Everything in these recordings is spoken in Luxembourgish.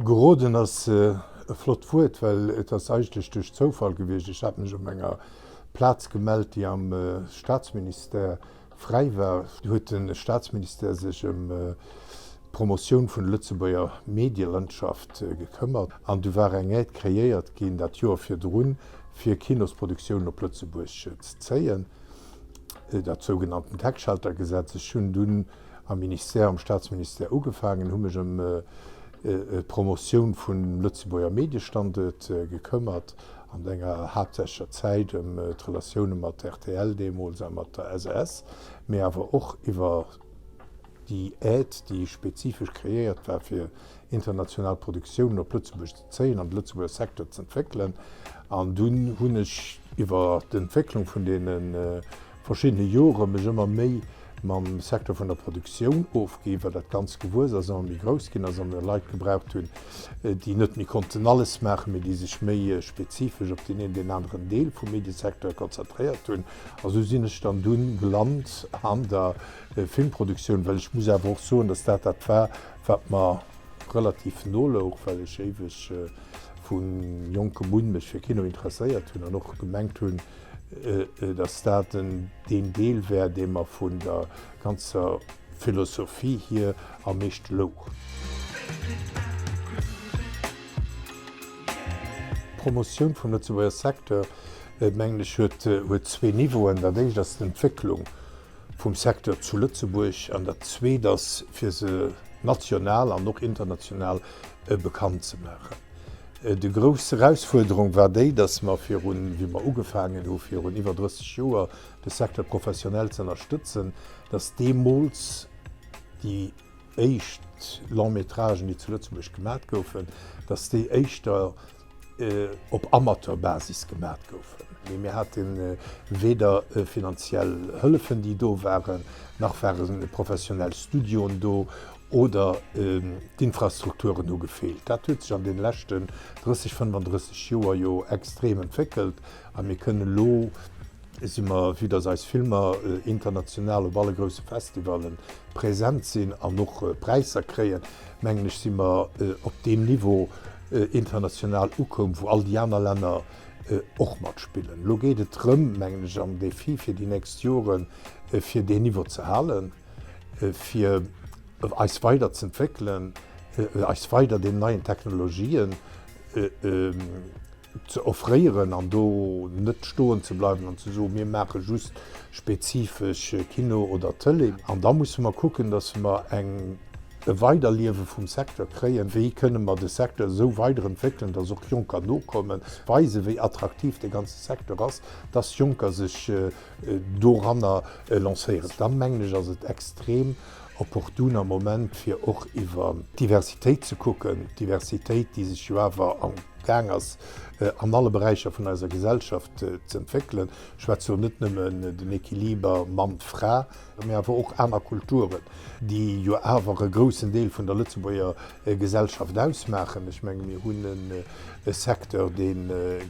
Geroden ass e flott Wuert, well et ass eigentlech duerch Zoufall gewiescht. Ech hat mech op enger Plaz gemellt, déi am Staatsministère fräi war. Du huet de Staatsministère sech ëm d'Promotioun vun der Lëtzebuerger Medielandschaft gekëmmert an du war eng Aide kreéiert ginn dat Joer virdrun, fir Kinosproduktiounen op Lëtzebuerg ze zéien, dat sougenannten Tax-Shelter-Gesetz. Ech hunn dunn am Ministère, am Staatsministère ugefaangen, hu mech ëm d'Promotioun vum Lëtzebuerger Mediestanduert gekëmmert, an enger haaptsächlecher Zäit ëm d'Relatioune mat rtl deemools a mat der SAS, mee awer och iwwer déi Aide, déi spezifesch kreéiert war, fir international Produktiounen op Lëtzebuerg ze zéien an de Lëtzebuerger Secteur z'entwéckelen. An dunn hunn ech iwwer d'Entwécklung vun deene verschiddene Jore mech ëmmer méi mam Secteur vun der Produktioun ofgi, well dat Ganzt gewuess ass, ëmmer méi grouss ginn ass a mir Leit gebraucht hunn, déi net méi konnten alles maachen, mee déi sech méi spezifesch op deen een, deen aneren Deel vum Mediesecteur konzentréiert hunn. A sou sinn ech dann dunn gelant an der Filmproduktioun, well ech muss awer och soen, dass dat dat war, wat mer relativ no louch, well ech éiweg vu jonkem un mech fir Kino interesséiert hunn an och gemengt hunn, dass dat deen Deel wär, dee mer vun der ganzer Philosophie hier am meeschte louch. D'Promotioun vum Lëtzebuerger Secteur, mengen ech, huet zwee Niveauen. Dat éischt ass d'Entwécklung vum Secteur zu Lëtzebuerg an dat zweet ass, fir se national an och international bekannt ze maachen. Déi grouss Erausfuerderung war déi, dass mer virun, wéi mer ugefaangen hu virun iwwer 30 Joer, de Secteur professionnel ze ënnerstëtzen, dass deemools déi éischt Long-métragen, déi zu Lëtzebuerg gemat goufen, dass déi éischter op Amateurbasis gemat goufen. Mee mir hate weder finanziell Hëllefen, déi do waren, nach ware professionell Studioen do oder d'Infrastrukturen hu gefeelt. Dat huet sech an deene leschten 30, 35 Joer jo extrem entwéckelt a mir kënnen elo, si mer, vue dass eis Filmer international op alle grousse Festivallen present sinn an och Präisser kréien, mengen ech, si mer op deem Niveau international ukoum, wou all déi aner Länner och matspillen. Elo geet et drëm, mengen ech, am Défi fir déi nächst Joren, fir deen Niveau ze halen, fir eis weider z'entwéckelen, eis weider den neien Technologien ze offréieren an do net stoen ze bleiwen an ze soen, mir maache just spezifesch Kino oder Tëlee. An da musse mer kucken, datt mer eng e Weiderliewe vum Secteur kréien. Wéi kënne mer de Secteur esou weiderentwéckelen, datt och Jonker nokommen, weisen, wéi attraktiv dee ganze Secteur ass, datt Jonker sech doranner lancéieren. Dann, mengen ech, ass et extrem opportun am Moment, fir och iwwer d'Diversitéit ze kucken, d'Diversitéit, déi sech jo awer am gaang ass, an alle Beräicher vun eiser Gesellschaft ze entwéckelen. Ech schwätze jo net nëmmen den Equiliber Mann-Fra, mä awer och aner Kulturen, déi jo awer e groussen Deel vun der Lëtzebuerger Gesellschaft ausmaachen. Ech menge mir hunn e Secteur, dee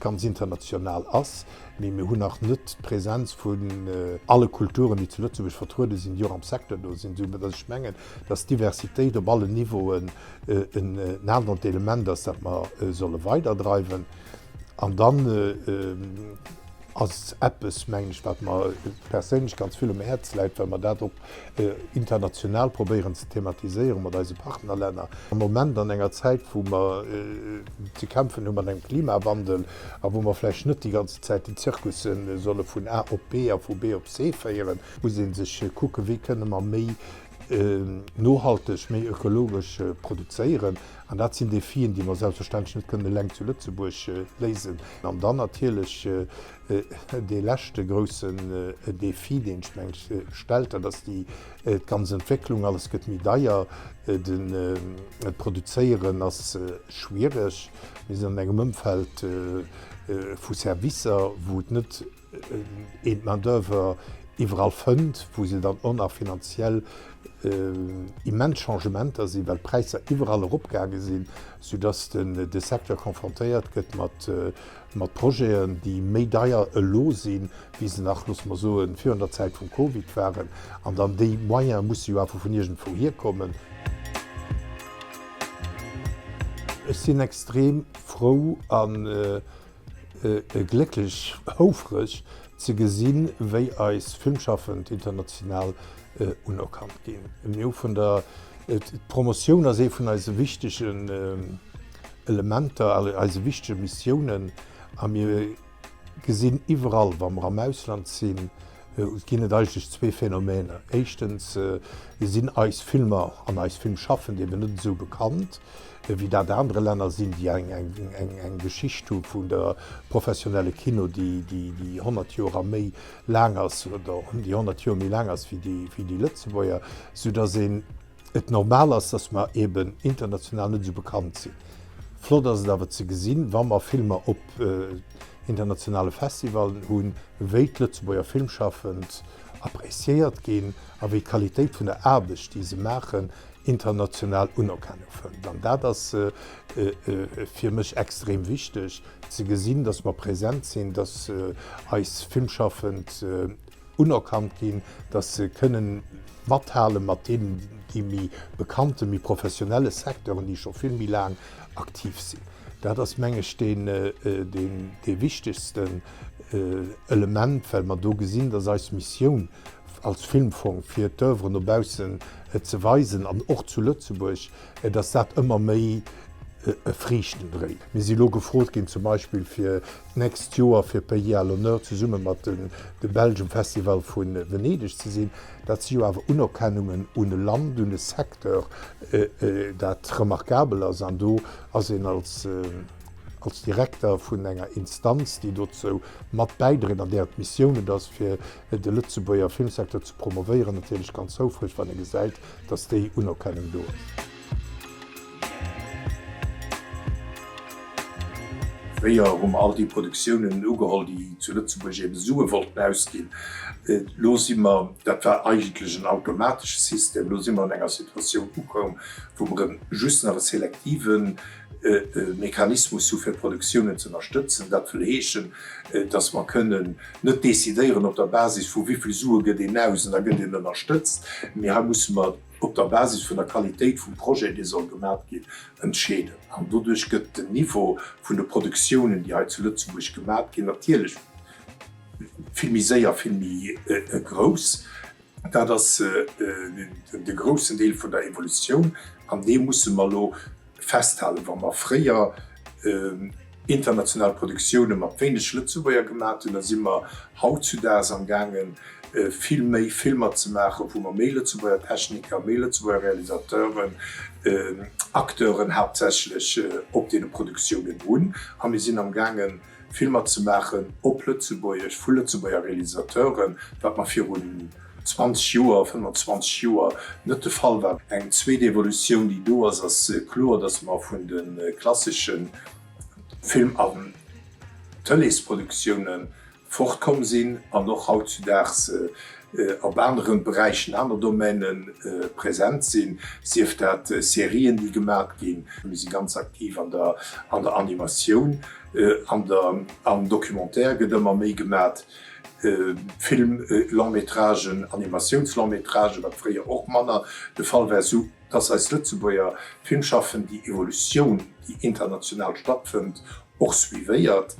ganz international ass, Mee mir hunn nach net d'Präsenz vun alle Kulturen, déi zu Lëtzebuerg vertruede sinn, déi och am Secteur do sinn, esou datt ech mengen, datt d'Diversitéit op allen Niveauen en anert Element ass, dat mer solle weiderdreiwen. An dann ass eppes, mengen ech, wat mer perséinlech ganz vill um Häerz läit, well mer dat och international probéieren ze thematiséieren mat eise Partnerlänner. Am Moment an enger Zäit, wou mer ze kämpfen hu mat engem Klimawandel a wou mer vläicht net déi ganze Zäit déi Zirkusse solle vun A op B a vu B op C féieren, muss ee sech kucken, wéi kënne mer méi nohalteg, méi ökologesch produzéieren. An dat sinn Defien, déi mer selbstverständlech net kënnen eleng zu Lëtzebuerg léisen. An dann natierlech Dee leschte groussen Défi, deen sech mengen ech stellt, dat ass déi d'ganz Entwécklung. Alles gëtt méi deier, d'Produzéieren ass schwiereg. Mir sinn an engem Ëmfeld vu Servicer, wou et net een d'Main d'oeuvre iwwerall fënnt, wou se dann och nach finanziell immens Changementer sinn, well d'Präisser iwwerall eropgaange sinn, soudass de Secteur confrontéiert gëtt mat mat Projeten, déi méi deier elo sinn, wéi se nach, loosse mer soen, virun der Zäit vum Covid waren. An dann déi Moyene musse jo awer vun iergendwou hierkommen. Ech sinn extrem frou a glécklech, houfreg ze gesinn, wéi eis Filmschaffend international unerkannt ginn. Mir hu vun der, d'Promotioun ass ee vun eise wichtegen Elementer, eise wichtege Missiounen a mir gesinn iwwerall, wa mer am Ausland sinn, ginn et eigentlech zwee Phänomener. Éischtens sinn eis Filmer an eis Filmschaffend eben net esou bekannt, wéi dat anere Länner sinn, déi eng Geschicht hu vun der professionelle Kino, déi 100 Joer a méi laang ass, oder déi 100 Joer méi laang ass wéi déi Lëtzebuerger, soudass een et normal ass, dass mer eben international net esou bekannt sinn. Flott ass et awer ze gesinn, wa mer Filmer op internationale Festivalen hunn, wéi d'Lëtzebuerger Filmschaffend appréciéiert ginn a wéi d'Qualitéit vun der Aarbecht, déi se maachen, international Unerkennung fënnt. An dat ass fir mech extrem wichteg, ze gesinn, dass mer present sinn, dass eis Filmschaffend unerkannt ginn, dass se kënnen mathale mat deenen, déi méi bekannten, méi professionelle Secteuren, déi scho vill méi laang aktiv sinn. Dat ass, meng ech, dee wichtegsten Element, well mer do gesinn, dass eis Missioun als Filmfong, fir d'Oeuvre no baussen ze weisen an och zu Lëtzebuerg, dass dat ëmmer méi Friichten dréit. Mir si lo gefrot ginn, zum Beispill fir d'nächst Joer fir Pays à l'honneur zesumme mat de Belsch um Festival vu Venedeg ze sinn. Dat si jo awer Unerkennungen un e Land, un e Secteur, dat remarkabel ass. An do ass een als als Direkter vun enger Instanz, déi dozou mat bäidréit an där et d'Missioun et ass, fir de Lëtzebuerger Filmsecteur ze promovéieren, natierlech ganz houfreg, wann e gesäit, datt déi Unerkennung do ass. Fréier hu mer all déi Produktiounen ugeholl, déi zu Lëtzebuerg ebe Sue wollten ausginn. Elo si mer, dat war eigentlech en automatesche System, elo si mer an enger Situatioun ukomm, wou mer just nach e selektive Mechanismus hu fir d'Produktiounen ze ënnerstëtzen. Dat wëll heeschen, datt mer kënnen net decidéieren op der Basis vu wéivill Sue gëtt een aus an da gëtt een ënnerstëtzt, mee hei musse mer op der Basis vun der Qualitéit vum Projet, dee soll gemat ginn, entscheeden. An doduerch gëtt den Niveau vun de Produktiounen, déi hei zu Lëtzebuerg gemat ginn, natierlech vill méi séier, vill méi grouss. Dat ass de groussen Deel vun der Evolutioun, an dee musse mer elo festhalen. Wa mer fréier international Produktioune mat wéineg Lëtzebuerger gemat hunn, da si mer hautzudaags amgaangen, vill méi Filmer ze maachen, wou mer méi Lëtzebuerger Techniker, méi Lëtzebuerger Realisateuren, Acteuren haaptsächlech op deene Produktiounen hunn. A mir sinn amgaangen, Filmer ze maachen op Lëtzebuergesch, vu Lëtzebuerger Realisateuren, wat mer virun 20 Joer, 25 Joer net de Fall war. Eng zweet Evolutioun, déi do ass, ass kloer, dass mer vun de klassesche Film a Tëleesproduktioune fortkomm sinn an och hautzudaags op anere Beräichen, aner Domaine present sinn, sief dat Serien, déi gemat ginn. Mir si ganz aktiv an der an der Animatioun, an der am Documentaire gëtt ëmmer méi gemat, Film, Long-métragen, Animatiouns-Long-métragen, wat fréier och manner de Fall war, sou dass eis Lëtzebuerger Filmschaffend déi Evolutioun, déi international stattfënnt, och suivéiert,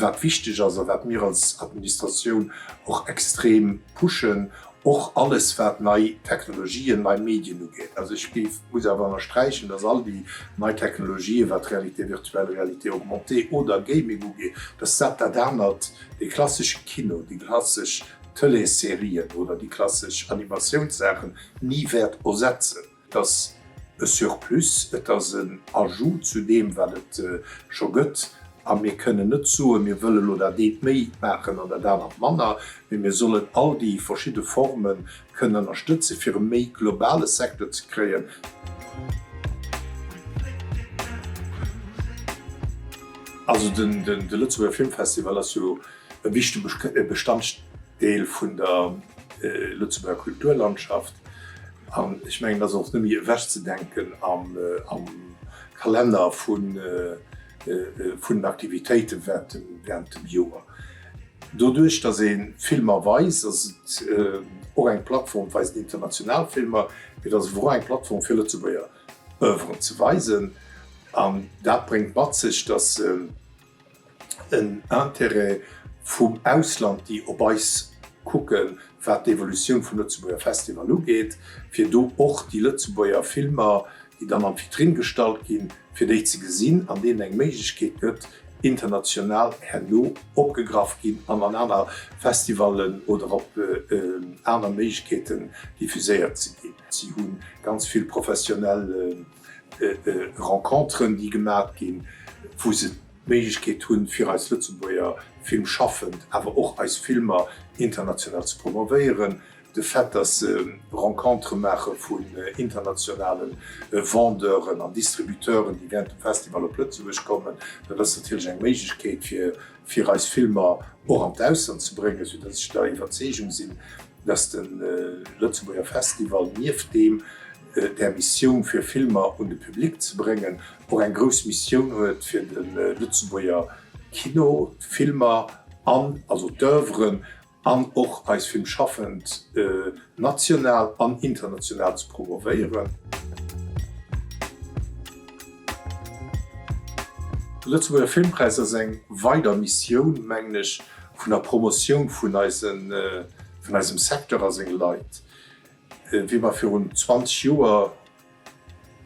wat wichteg ass a wat mir als Administratioun och extrem pushen, och alles wat nei Technologien, nei Medien ugeet. Also ech géif, muss awer ënnersträichen, dass all déi nei Technologien, wat Réalité virtuelle, Réalité augmentée oder Gaming ugeet, dass dat dat anert, dee klassesche Kino, déi klassesch Tëleesserien oder déi klassesch Animatiounssaachen ni wäert ersetzen. Et ass e Surplus, et ass en Ajout zu deem, wat et scho gëtt. A mir kënnen net soen, mir wëlle lo dat eent méi maachen an dat anert manner, mee mir sollen all déi verschidde Forme kënnen ënnerstëtzen, fir e méi globale Secteur ze kréien. Also de Lëtzebuerger Filmfestival ass jo e wichtege Bestanddeel vun der Lëtzebuerger Kulturlandschaft. An ech mengen, et ass och net méi ewechzedenken am Kalenner vun den Aktivitéite während dem Joer. Doduerch, datt ee Filmer weist, ass et och eng Plattform, et weisen international Filmer, mee et ass och eng Plattform fir Lëtzebuerger Oeuvren ze weisen. An dat bréngt mat sech, dass en Intérêt vum Ausland, déi op eis kucken, wat d'Evolutioun vum Lëtzebuerger Festival ugeet, fir do och déi Lëtzebuerger Filmer, déi dann an d'Vitrinn gestallt ginn, fir déi ze gesinn an deenen eng Méiglechkeet gëtt, international herno opgegraff ginn an an aner Festivallen oder op aner Méiglechkeeten diffuséiert ze ginn. Si hu ganz vill professionell Renconteren, déi gemat ginn, wou se d'Méiglechkeet hunn, fir eis Lëtzebuerger Filmschaffend, awer och eis Filmer international ze promovéieren. De Fait, dass se Rencontere maache vun internationale Vendeuren an Distributeuren, déi während dem Festival op Lëtzebuerg kommen, dat ass natierlech eng Méiglechkeet, fir fir eis Filmer och an d'Ausland ze bréngen, soudass ech der Iwwerzeegung sinn, dass de Lëtzebuerger Festival nieft deem där Missioun, fir Filmer un de Public ze bréngen, och eng grouss Missioun huet, fir de Lëtzebuerger Kino, d'Filmer an also d'Oeuvren an och eis Filmschaffend national an international ze promovéieren. De Lëtzebuerger Filmpräis ass eng weider Missioun, mengen ech, vun der Promotioun vun eisem Secteur a senge Leit. Wéi mer virun 20 Joer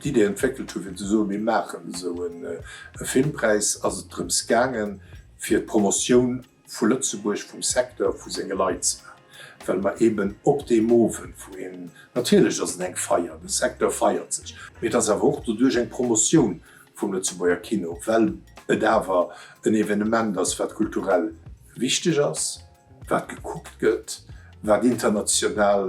d'Idee entwéckelt hu fir ze soen, mir maachen esou e Filmpräis, ass et drëms gaangen, fir d'Promotioun vu Lëtzebuerg, vum Secteur, vu senge Leit ze maachen, well mer eeben op deem Owend, wou een, natierlech ass et eng Feier, de Secteur feiert sech, mee et ass awer och doduerch eng Promotioun vum Lëtzebuerger Kino, well et awer en Evenement ass, wat kulturell wichteg ass, wat gekuckt gëtt, wat international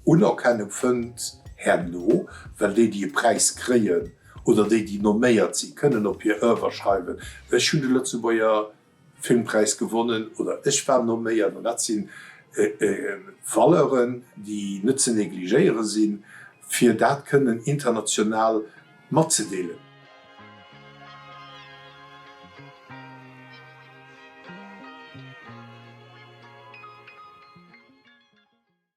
Unerkennung fënnt herno, well déi, déi e Präis kréien oder déi, déi nomméiert sinn, kënnen op hir Oeuvre schreiwen, ech hunn de Lëtzebuerger Filmpräis gewonnen oder ech war nomméiert an dat si Valeuren, déi net ze negligéiere sinn, fir dat kënnen international matzedeelen.